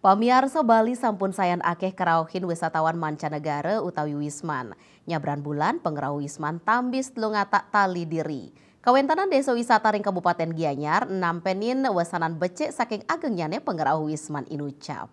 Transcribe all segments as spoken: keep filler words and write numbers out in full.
Pamiarsa, Bali sampun sayan akeh karauhin wisatawan mancanegara utawi wisman. Nyabran bulan, pangrauh wisman tambis telung atak tali diri. Kawéntenan désa wisata ring Kabupaten Gianyar nampénin wesanan becik saking agengnyané pangrauh wisman inucap.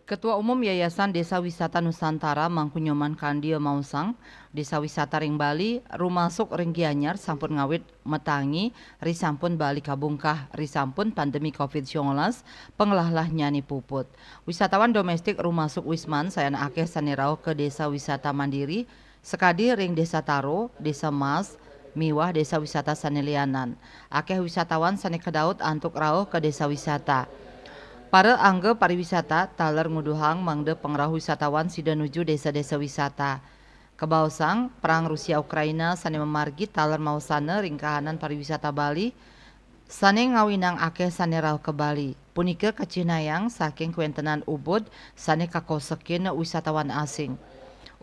Ketua Umum Yayasan Desa Wisata Nusantara Mangku Nyoman Kandia maosang, desa wisata ring Bali, rumasuk ring Gianyar sampun ngawit matangi, risampun Bali kabungkah, risampun pandemi covid sangalas, panglahlahnyané puput. Wisatawan domestik rumasuk wisman sayan akeh sané rauh ka desa wisata mandiri, sakadi ring Desa Taro, Desa Mas, miwah desa wisata sané lianan. Akeh wisatawan sané kadaut antuk rauh ka desa wisata. Para angga pariwisata taler nguduhang mangda pangrauh wisatawan sida nuju desa-desa wisata. Kabaosang, perang Rusia Ukraina sané mamargi taler maosana ring kahanan pariwisata Bali, sané ngawinang akeh sané rauh ka Bali. Punika kacihnayang saking kawéntenan Ubud sané kakosekin wisatawan asing.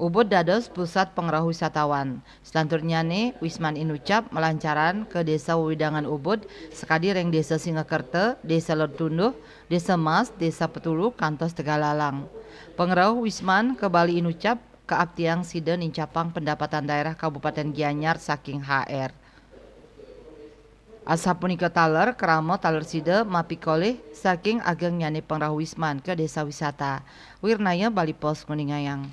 Ubud dados pusat pangrauh wisatawan. Selanturnyané, wisman inucap malancaran ka désa wewidangan Ubud, sakadi ring Désa Singakerta, Désa Letunduh, Désa Mas, Désa Petulu, kantos Tegalalang. Pangrauh wisman ka Bali inucap kaaptiang sida nincapang pendapatan daerah Kabupaten Gianyar saking H R. Asapunika taler, krama taler sida mapikolih saking agengnyané pangrauh wisman ka desa wisata. Wirnaya, Bali Post, nguningayang.